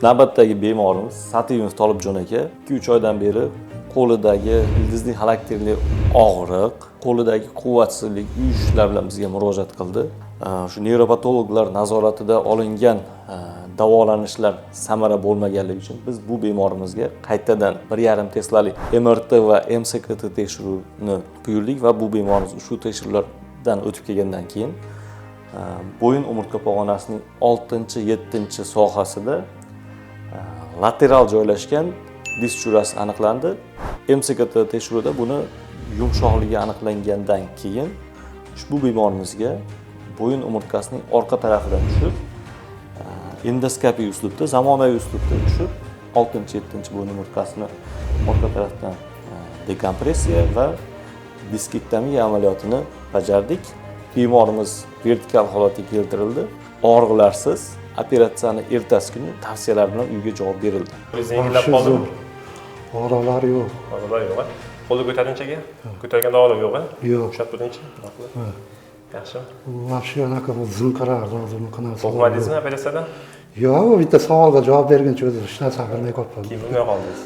Navbatdagi bemorimiz Satimov Tolibjon aka 2-3 oydan beri qo'lidagi ildizli xarakterli og'riq, qo'lidagi quvvatsizlik, uyushishlar bilan bizga murojaat qildi. Shu neyropatologlar nazoratida olingan davolanishlar samara bo'lmaganligi uchun biz bu bemorimizga qaytadan 1,5 teslali MRT va MSKT tekshiruvini buyurdik va bu bemorimiz ushbu tekshiruvlardan o'tib kelgandan keyin bo'yin umurtqa pog'onasining 6-7 sohasida lateral joylashgan disk jo'rasi aniqlandi. MSKT tekshiruvida buni yumshoqligi aniqlangandan keyin ushbu bemorimizga bo'yin umurtqasining orqa tarafidan tushib, endoskopiya uslubda, zamonaviy uslubda tushib, 6-7 bo'yin umurtqasini orqa tarafdan dekompressiya va diskektomiya amaliyotini bajardik. Bemorimiz vertikal holatga keltirildi. Og'riqlarsiz operatsiyani ertasi kuni tavsiyalar bilan uyga javob berildi. Qo'lingiz yengillab Shu qoldimi? zo'r. Og'riqlar yo'q. Og'riqlar yo'q, a? Qo'lni ko'taringchi aka. Ko'targanda og'riq yo'q, a? Yo'q. Ushlab turingchi. Bundoq qilib. Yaxshi. Вообще anaqa zimqirardi hozir unaqa narsa. Qo'rqmadingizmi operatsiyadan? Yo'q, bitta savolga javob berguncha o'zi hech narsa bilmay qolibman. Keyin bilmay qoldingiz.